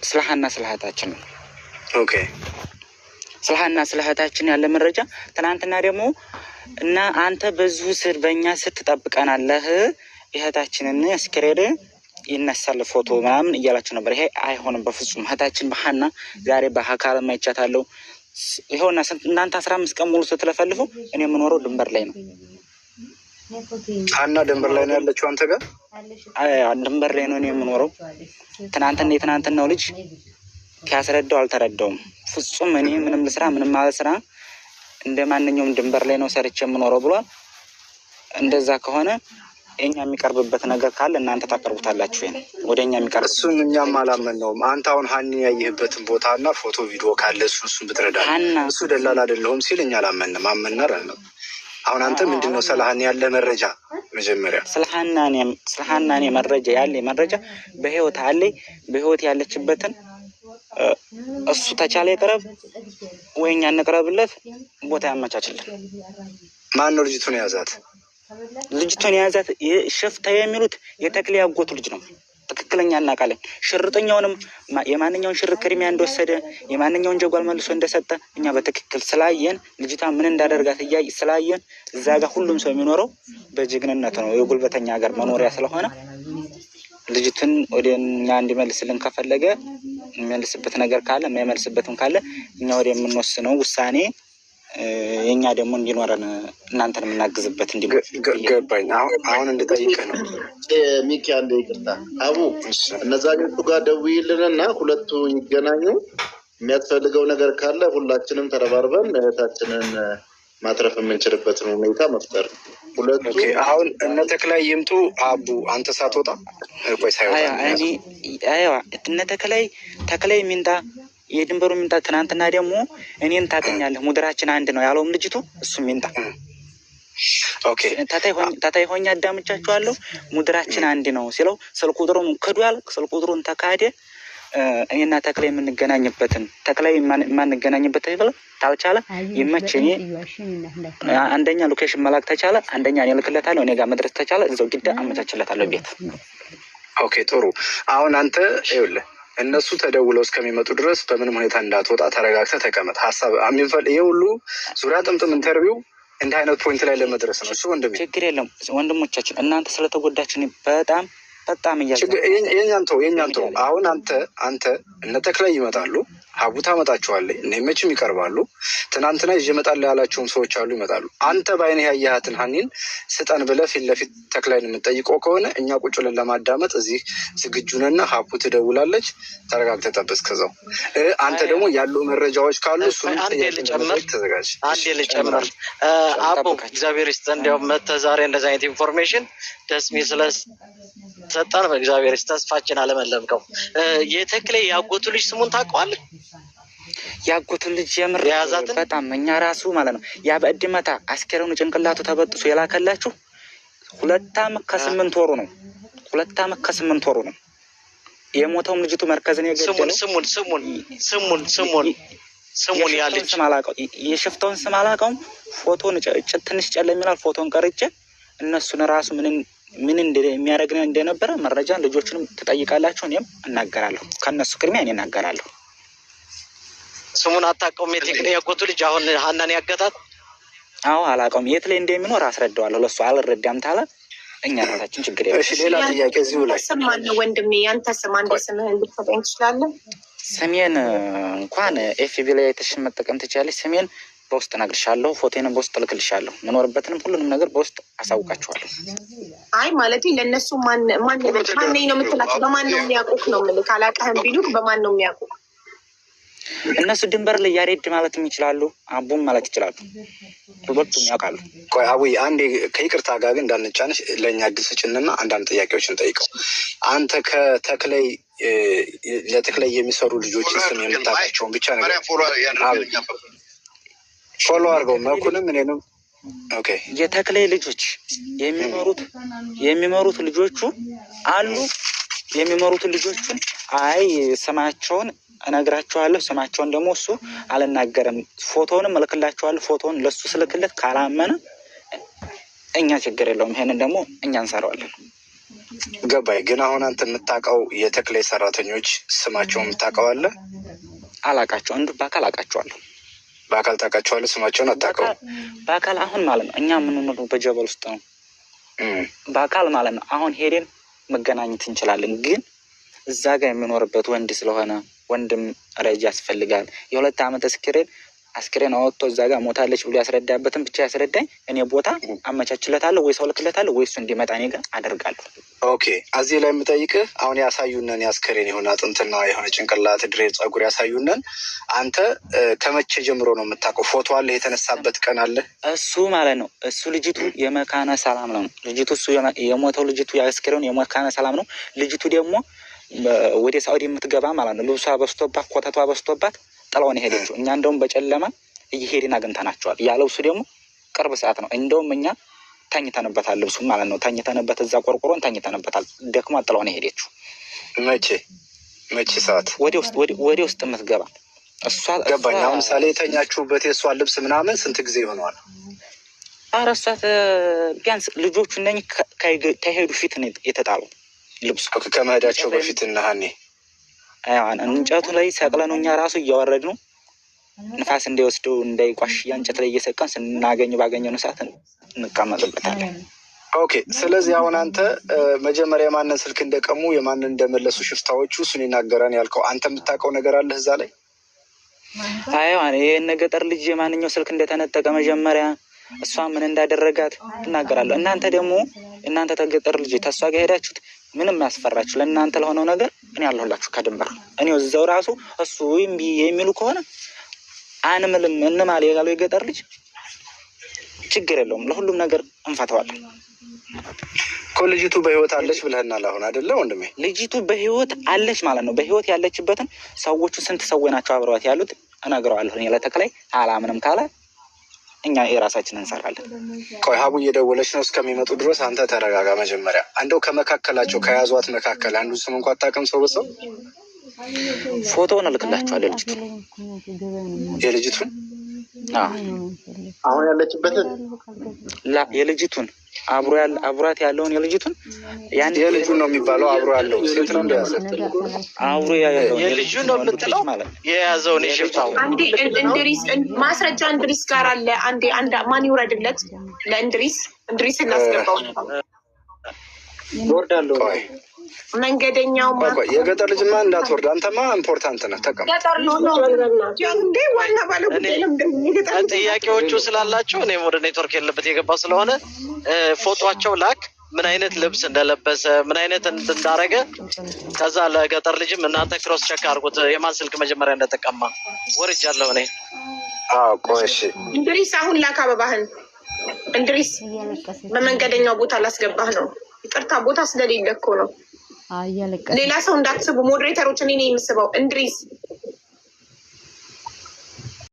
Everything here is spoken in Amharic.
ስለ ሀና ስለ እህታችን ነው። Okay። ስለ ሀና ስለ እህታችን ያለ መረጃ ትናንትና ደግሞ እና አንተ በዚሁ ስር በእኛ ስር ትጠብቀናለህ፣ እህታችንን አስክሬን ይነሳል ፎቶ ምናምን እያላችሁ ነበር። ይሄ አይሆንም በፍጹም። እህታችን በሀና ዛሬ በአካል አይቻታለሁ። ይኸውና እናንተ 15 ቀን ሙሉ ስትለፈልፉ እኔ የምኖረው ድንበር ላይ ነው። ሀና ድንበር ላይ ነው ያለችው አንተ ጋር? ድንበር ላይ ነው እኔ የምኖረው። ትናንትና የትናንትናው ልጅ ሲያስረዳው አልተረዳውም። ፍጹም እኔ ምንም ልስራ ምንም አልስራ እንደ ማንኛውም ድንበር ላይ ነው ሰርቼ የምኖረው ብሏል። እንደዛ ከሆነ እኛ የሚቀርብበት ነገር ካለ እናንተ ታቀርቡታላችሁ። ይሄን ወደ እኛ የሚቀርብ እሱን እኛም አላመንነውም። አንተ አሁን ሀኒ ያየህበትን ቦታ እና ፎቶ ቪዲዮ ካለ እሱን ብትረዳ። ሀና እሱ ደላላ አይደለሁም ሲል እኛ አላመንም፣ አመን አላልንም። አሁን አንተ ምንድን ነው ስለ ሀኒ ያለ መረጃ መጀመሪያ? ስለ ሀና እኔ መረጃ ያለ መረጃ በህይወት አለ፣ በህይወት ያለችበትን እሱ ተቻለ ይቅረብ ወይ እኛ እንቅረብለት፣ ቦታ ያመቻችልን። ማን ነው ልጅቱን የያዛት? ልጅቱን የያዛት ሽፍታ የሚሉት የተክሌ ያጎቱ ልጅ ነው። ትክክለኛ እናውቃለን። ሽርጠኛውንም የማንኛውን ሽርጥ ክሪሚያ እንደወሰደ የማንኛውን ጀጓል መልሶ እንደሰጠ እኛ በትክክል ስላየን፣ ልጅቷ ምን እንዳደርጋት እያይ ስላየን፣ እዛ ጋር ሁሉም ሰው የሚኖረው በጀግንነት ነው። የጉልበተኛ ሀገር መኖሪያ ስለሆነ ልጅቱን ወደ እኛ እንዲመልስልን ከፈለገ የሚመልስበት ነገር ካለ፣ የማይመልስበትም ካለ እኛ ወደ የምንወስነው ውሳኔ የእኛ ደግሞ እንዲኖረን እናንተን የምናግዝበት እንዲኖር። ገባኝ። አሁን እንድጠይቅህ ነው። ሚኪ አንድ ይቅርታ፣ አቡ እነዛኞቹ ጋር ደውይልንና ሁለቱ ይገናኙ። የሚያስፈልገው ነገር ካለ ሁላችንም ተረባርበን እህታችንን ማትረፍ የምንችልበትን ሁኔታ መፍጠር። ሁለቱ Okay፣ አሁን እነ ተክላይ ይምጡ። አቡ አንተ ሳትወጣ ቆይ፣ ሳይወጣ እነ ተክላይ ተክላይ ሚንጣ የድንበሩ ሚንጣ ትናንትና ደግሞ እኔን ታገኛለህ ሙድራችን አንድ ነው ያለውም ልጅቱ እሱም ሚንጣ። Okay። ታታይ ሆኜ አዳምጫችኋለሁ። ሙድራችን አንድ ነው ሲለው ስልክ ቁጥሩን ክዷል። ስልክ ቁጥሩን ተካደ። እኔና ተክላይ የምንገናኝበትን ተክላይ የማንገናኝበት ብለ ታልቻለ ይመች። እኔ አንደኛ location መላክ ተቻለ፣ አንደኛ እኔ እልክለታለሁ። እኔ ጋር መድረስ ተቻለ እዛው ግዳ አመቻችለታለሁ ቤት። Okay፣ ጥሩ። አሁን አንተ ይኸውልህ እነሱ ተደውለው እስከሚመጡ ድረስ በምንም ሁኔታ እንዳትወጣ ተረጋግተህ ተቀመጥ። ሀሳብ የሚፈል ይሄ ሁሉ ዙሪያ ጥምጥም interview እንዲህ አይነት point ላይ ለመድረስ ነው። እሱ ወንድሜ ችግር የለም ወንድሞቻችን፣ እናንተ ስለተጎዳችን በጣም በጣም እያዘ የኛን ተው፣ የኛን ተው። አሁን አንተ እነ ተክላይ ይመጣሉ፣ ሀቡ ታመጣቸዋለህ፣ እነ መችም ይቀርባሉ። ትናንትና ይዤ እመጣለሁ ያላቸውም ሰዎች አሉ፣ ይመጣሉ። አንተ በአይንህ ያየሃትን ሀኒን ስጠን ብለህ ፊት ለፊት ተክላይን የምንጠይቀው ከሆነ እኛ ቁጭ ብለን ለማዳመጥ እዚህ ዝግጁ ነን። ሀቡ ትደውላለች። ተረጋግተህ ጠብቅ እስከዛው። አንተ ደግሞ ያሉ መረጃዎች ካሉ እሱንም አንዴ ጥያቄ ልጨምር፣ ለመጠየቅ ተዘጋጅ። አንዴ ልጨምር። አቦ እግዚአብሔር ይስጥህ። እንዲያውም መተህ ዛሬ እንደዚህ አይነት information ደስ የሚል ስለሰጠን በእግዚአብሔር ይስጥህ። ተስፋችን አለመለምከው። የተክሌ ያጎቱ ልጅ ስሙን ታውቀዋለህ? ያጎቱን ልጅ የምር የያዛትን? በጣም እኛ ራሱ ማለት ነው ያ በእድመታ አስከሬኑ ጭንቅላቱ ተበጥሶ የላከላችሁ 2 አመት ከ8 ወሩ ነው። 2 አመት ከ8 ወሩ ነው የሞተውም ልጅቱ መርከዝን ስሙን የገደለው ስሙን ስሙን ስሙን ስሙን ስሙን ያ የሽፍታውን ልጅ ስም አላውቀው የሽፍታውን ስም አላውቀውም። ፎቶን ትንሽ ጨለም ይላል። ፎቶን ቀርጬ እነሱን ራሱ ምን ምን የሚያደርግ እንደነበረ መረጃን ልጆቹንም ትጠይቃላችሁ። እኔም እናገራለሁ። ከእነሱ ቅድሚያ እኔ እናገራለሁ። ስሙን አታውቀውም? የተክሌ ያጎቱ ልጅ አሁን ሀናን ያገታት? አዎ አላውቀውም። የት ላይ እንደሚኖር አስረዳዋለሁ። ለእሱ አልረዳም ታለ እኛ ራሳችን ችግር የለም። እሺ፣ ሌላ ጥያቄ እዚሁ ላይ ስም ማነው ወንድሜ? ያንተ ስም አንዴ ስምህን ልትሰጠኝ ትችላለህ? ስሜን እንኳን FB ላይ አይተሽን መጠቀም ትችላለች። ስሜን በውስጥ እነግርሻለሁ። ፎቶዬንም በውስጥ እልክልሻለሁ። ምኖርበትንም ሁሉንም ነገር በውስጥ አሳውቃችኋለሁ። አይ ማለት ለእነሱ ማን ማን ማነኝ ነው የምትላቸው? በማን ነው የሚያውቁህ ነው የምልህ። አላውቅህም ቢሉክ በማን ነው የሚያውቁህ? እነሱ ድንበር ላይ ያሬድ ማለትም ይችላሉ፣ አቡም ማለት ይችላሉ። ሁለቱም ያውቃሉ። ቆይ አቡዬ አንዴ ከይቅርታ ጋር ግን እንዳንጫንሽ ለእኛ እድል ስጭንና አንዳንድ ጥያቄዎችን ጠይቀው። አንተ ከተክላይ ለተክላይ የሚሰሩ ልጆችን ስም የምታውቃቸውን ብቻ ነገር follow አድርገው መኩንም እኔንም። Okay። የተክሌ ልጆች የሚመሩት ልጆቹ አሉ። የሚመሩትን ልጆቹን አይ ስማቸውን እነግራቸዋለሁ። ስማቸውን ደግሞ እሱ አልናገርም። ፎቶውንም እልክላቸዋለሁ። ፎቶውን ለእሱ ስልክለት ካላመነ እኛ ችግር የለውም። ይሄንን ደግሞ እኛ እንሰራዋለን። ገባኝ። ግን አሁን አንተ የምታውቀው የተክሌ ሰራተኞች ስማቸውን የምታውቀው አለ? አላቃቸው እንዱ በአካል አውቃቸዋለሁ። በአካል ታውቃቸዋለህ? ስማቸውን አታውቀውም? በአካል አሁን ማለት ነው እኛ የምንኖረው በጀበል ውስጥ ነው። በአካል ማለት ነው አሁን ሄደን መገናኘት እንችላለን። ግን እዛ ጋር የሚኖርበት ወንድ ስለሆነ ወንድም ረጅ ያስፈልጋል። የ2 ዓመት አስክሬን አወጥቶ እዛ ጋር ሞታለች ብሎ ያስረዳበትን ብቻ ያስረዳኝ። እኔ ቦታ አመቻችለታለሁ ወይ ሰው ልክለታለሁ ወይ እሱ እንዲመጣ እኔ ጋር አደርጋለሁ። Okay፣ እዚህ ላይ የምጠይቅህ አሁን ያሳዩነን የአስክሬን የሆነ አጥንትና የሆነ ጭንቅላት dread ጸጉር ያሳዩነን፣ አንተ ከመቼ ጀምሮ ነው የምታውቀው? ፎቶ አለ? የተነሳበት ቀን አለ? እሱ ማለት ነው እሱ ልጅቱ የመካነ ሰላም ነው። ልጅቱ እሱ የሞተው ልጅቱ የአስክሬን የመካነ ሰላም ነው። ልጅቱ ደግሞ ወደ ሳኡዲ የምትገባ ማለት ነው። ልብሷ በዝቶባት ኮተቷ በዝቶባት ጥላውን የሄደችው። እኛ እንደውም በጨለማ እየሄድን አግኝተናቸዋል። ያ ልብሱ ደግሞ ቅርብ ሰዓት ነው። እንደውም እኛ ተኝተንበታል፣ ልብሱ ማለት ነው። ተኝተንበት እዛ ቆርቆሮን ተኝተንበታል። ደክሟ ጥላውን የሄደችው። መቼ ሰዓት ወደ ውስጥ የምትገባ እሷ ገባኝ። አሁን ምሳሌ የተኛችሁበት የእሷ ልብስ ምናምን ስንት ጊዜ ይሆነዋል? ኧረ እሷ ቢያንስ ልጆቹ እነኝህ ከሄዱ ፊት ነው የተጣሉ ልብሱ ከመሄዳቸው በፊት እና ሀኔ እንጨቱ ላይ ሰቅለን እኛ ራሱ እያወረድ ነው ንፋስ እንዳይወስደው እንዳይቋሽ እንጨት ላይ እየሰቀን ስናገኘው ባገኘነው ሰዓት እንቀመጥበታለን። Okay። ስለዚህ አሁን አንተ መጀመሪያ የማንን ስልክ እንደቀሙ የማንን እንደመለሱ ሽፍታዎቹ እሱን ይናገራን ያልከው አንተ የምታውቀው ነገር አለህ እዛ ላይ? አይዋ ይሄን ገጠር ልጅ የማንኛው ስልክ እንደተነጠቀ መጀመሪያ እሷ ምን እንዳደረጋት እናገራለሁ። እናንተ ደግሞ እናንተ ተገጠር ልጅ ተሷ ጋር ሄዳችሁት ምንም ያስፈራችሁ ለእናንተ ለሆነው ነገር እኔ አለሁላችሁ ከድንበር እኔ እዛው ራሱ እሱ እምቢ የሚሉ ከሆነ አንምልም እንማል ያለው የገጠር ልጅ ችግር የለውም፣ ለሁሉም ነገር እንፈተዋለን። እኮ ልጅቱ በህይወት አለች ብለህናል አሁን አይደለ ወንድሜ? ልጅቱ በህይወት አለች ማለት ነው። በህይወት ያለችበትን ሰዎቹ ስንት ሰዎች ናቸው አብረዋት ያሉት እነግረዋለሁ። እኔ ለተክላይ አላምንም ካለ እኛ የራሳችንን እንሰራለን። ቆይ ሀቡ እየደወለች ነው። እስከሚመጡ ድረስ አንተ ተረጋጋ። መጀመሪያ እንደው ከመካከላቸው ከያዟት መካከል አንዱ ስም እንኳን አታውቅም? ሰው በሰው ፎቶውን እልክላችኋለሁ። የልጅቱን የልጅቱን አሁን ያለችበትን የልጅቱን አብሯት ያለውን የልጅቱን የልጁን ነው የሚባለው። አብሮ ያለው ሴት ነው እንደያዘ አብሮ ያለው የልጁ ነው የምትለው የያዘውን የሽፍታው አንዴ እንድሪስ ማስረጃ እንድሪስ ጋር አለ። አንዴ አንድ ማን ይውረድለት ለእንድሪስ እንድሪስ እናስገባው። ወርዳለሁ። መንገደኛው የገጠር ልጅማ እንዳትወርድ አንተማ important ነህ። ተቀመጥ። እንዴ ዋና ባለ ጉዳይ ነው። ጥያቄዎቹ ስላላቸው እኔም ወደ ኔትወርክ የለበት የገባ ስለሆነ ፎቶቸው ላክ፣ ምን አይነት ልብስ እንደለበሰ ምን አይነት እንዳረገ። ከዛ ለገጠር ልጅም እናንተ cross check አድርጉት የማን ስልክ መጀመሪያ እንደተቀማ። ወርጃለሁ እኔ። አዎ ቆይ እሺ፣ እንድሪስ አሁን ላክ አበባህን። እንድሪስ በመንገደኛው ቦታ ላስገባህ ነው። ይቅርታ ቦታ ስለሌለ እኮ ነው። ሌላ ሰው እንዳትስቡ moderator ኦች፣ እኔ ነኝ የምስበው። እንድሪስ